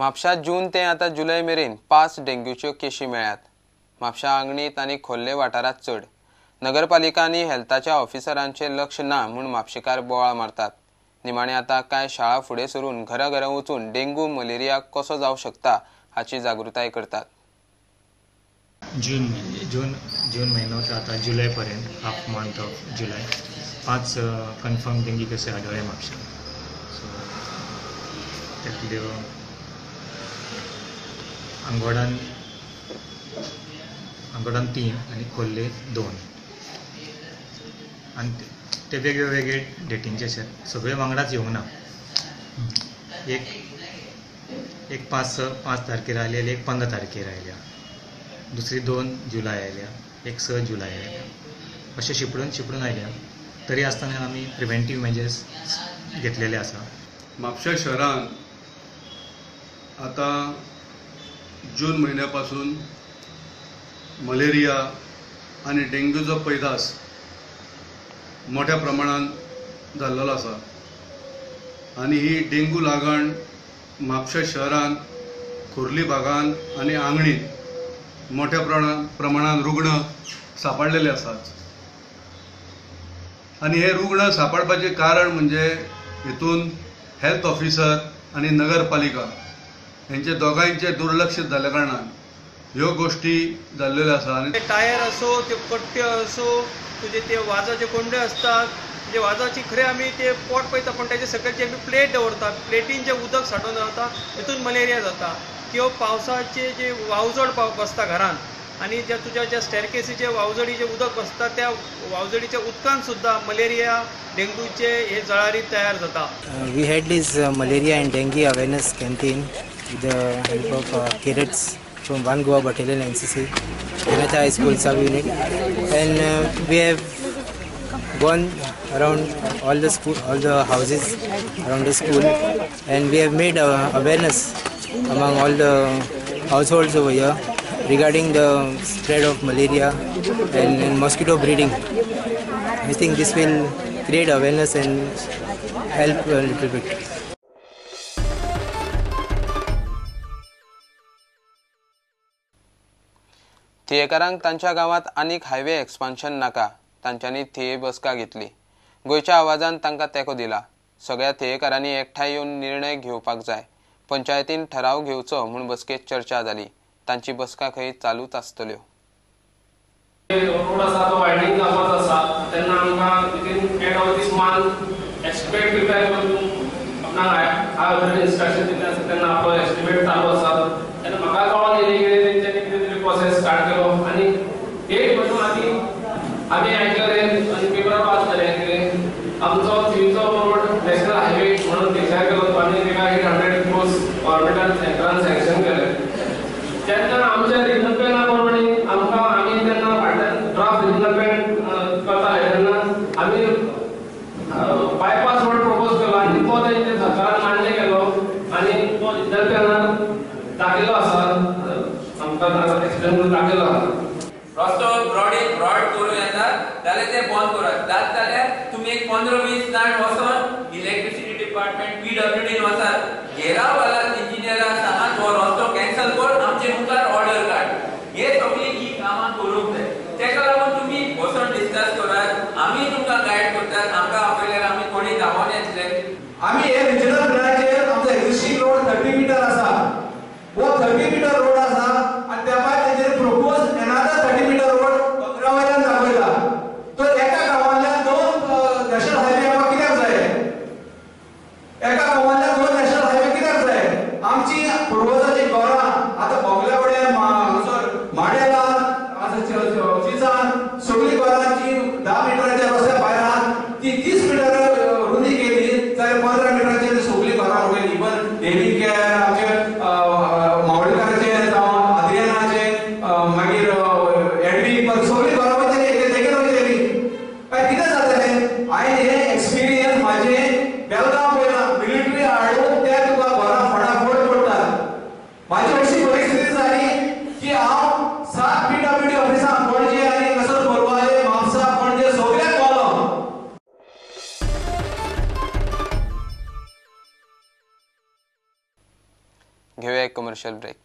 म्हापशा जून ते आतां जुलय मेरेन 5 डेंग्यूच्यो केशी मेळ्ळ्यात. म्हापशा आंगणीत आनी खोर्ले वाठारांत चड. नगरपालिका आनी हेल्थाच्या ऑफिसरांचें लक्ष ना म्हूण म्हापशेकार बोवाळ मारतात. निमाणे आतां कांय शाळा फुडें सरून घराघरा वचून डेंग्यू मलेरिया कसो जावं शकता हाची जागृताय करतात. जून जून जून म्हयनो ते आतां जुलय पर्यंत half month of July 5 confirm dinghy केसी आढळ्ळे म्हापशा. सो त्यातल्यो आंगोडान 3 आनी खोर्ले 2 आनी ते वेगळे वेगळे डेटींचे आसात, सगळे वांगडाच येवंक ना. एक एक 5 तारखेर आयली आनी एक 15 तारखेर आयल्या, दुसरी 2 जुलय आयल्या, एक 6 जुलय आयल्या, अशें शिपडून शिपडून आयल्या. तरी आसतना आमी प्रिवेंटीव मेजर्स घेतलेले आसा. म्हापशा शहरान आतां जून म्हयन्या पासून मलेरिया आनी डेंग्यूचो पैदास मोठ्या प्रमाणान जाल्लो आसा आनी ही डेंग्यू लागण म्हापशा शहरान खोर्ली भागान आनी आंगणीत मोठ्या प्रमाणान रुग्ण सापडलेले आसात. आनी हे रुग्ण सापडपाचें कारण म्हणजे हितून हेल्थ ऑफिसर आनी नगरपालिका हेंचे दोगांयचे दुर्लक्ष जाल्ल्या कारणान ह्यो गोश्टी जाल्लेल्यो आसा. आनी टायर असो, त्यो कट्ट्यो असो, तुजे ते वाजाचे कोंडे असतात, म्हणजे वाजाची खरें आमी ते पोट पळयता पूण ताचे सकयल जे आमी प्लेट दवरता, प्लेटीन जे उदक सांठोवन दवरता तितून मलेरिया जाता. किंवा पावसाचे जे वावजड बसता घरान आनी ज्या तुज्या ज्या स्टॅरकेसीचे वावजडीचे उदक बसता त्या वावजडीच्या उदकान सुद्दां मलेरिया डेंग्यूचे हे जळारी तयार जाता. We had this malaria and dengue awareness campaign with the help of cadets from 1 Goa Battalion NCC, Janata High School sub-unit, and we have gone around all the school, all the houses around the school, and we have made awareness among all the households over here regarding the spread of malaria and mosquito breeding. I think this will create awareness and help a little bit. थियेकारांक तांच्या गांवांत आनीक highway expansion नाका, तांच्यांनी थिये बसका घेतली. गोंयच्या आवाजान तांकां तेंको दिला. सगळ्या थियेकारांनी एकठांय येवन निर्णय घेवपाक जाय. पंचायतीन ठराव घेवचो म्हूण बसकेत चर्चा जाली. तांची बसका खंय चालूच आसतल्यो. रोड आसा तो वायडनिंग जावपाचो आसा तेन्ना आमकां within end of this month estimate prepare करून आपणाक हांव इन्स्ट्रक्शन दिल्लें आसा तेन्ना आपलो एस्टिमेट चालू आसा. तेन्ना म्हाका कळोन येयलें कितें तेंच्यांनी कितें तरी प्रोसेस स्टार्ट केलो आनी एक म्हणून आमी आमी आयकलें आनी पेपरार वाचलें कितें आमचो थिंयचो रोड नॅशनल हायवे म्हणून डिक्लेर केलो आनी ताका 800 क्रोर्स गव्हर्मेंटान सेंट्रान सँक्शन केलें. तेन्ना आमच्या रिजनल प्लॅना प्रमाणे आमकां आमी तेन्ना फाटल्यान ड्राफ्ट रिजनल प्लॅन करताले तेन्ना आमी बायपास रोड प्रपोज केलो आनी तो तेंच्या सरकारान मान्य केलो आनी तो रिजनल प्लॅनार दाखयलो आसा, आमकां एक्सप्लेन करून दाखयलो आसा. रस्तो ब्रॉड करूं येता जाल्यार ते बंद करात, जात जाल्यार तुमी एक 15-20 जाण वचोन इलेक्ट्रिसिटी डिपार्टमेंट PWD वचात, घेराव घालात इंजिनियराक सांगात हो रस्तो कॅन्सल कर, आमचे मुखार ऑर्डर काड. हे सगळी ही कामां करूंक जाय. तेका लागून तुमी वचोन डिस्कस करात, आमी तुमकां गायड करतात. आमकां आपयल्यार आमी कोणी धांवोन येतले. आमी हे रिजनल प्लॅनाचेर आमचो एक्झिस्टींग रोड 30 मिटर आसा, हो 30 मिटर रोड आसा आनी त्या भायर तेजेर propose another 30 metre road दोंगरा वयल्यान दाखयला. तर एका गांवांतल्यान 2 नॅशनल हायवे आमकां कित्याक जाय? एका गांवांतल्यान 2 नॅशनल हायवे कित्याक जाय? आमची पुर्वजाची घरां आतां बोगल्या वड्यान, हांगासर माडेला, चिंचान सगळीं घरांची 10 मिटराच्या रस्त्या भायर आहात ती 30 मिटर रुंदी केली जाल्यार 15 मिटराचेर सगळीं घरां वयली. इवन डेली केअर आमचे मावळीकाराचे जावं आद्रियनाचे मागीर एडवीक सगळीं घरां वयतली, तेगेर वयतली. काय कितें जातलें? हांवें हें एक्सपिरियन्स म्हाजें बेलगांव पळयलां, मिलिटरी हाडून ते तुका घरां फटाफट पडटात. म्हाजी अशी परिस्थिती जाली की हांव 7 PWD ऑफिसां पणजे आनी हांगासर कोलवाळे, म्हापसा, पणजे सगळ्याक पावलो. घेवया एक कमर्शियल ब्रेक.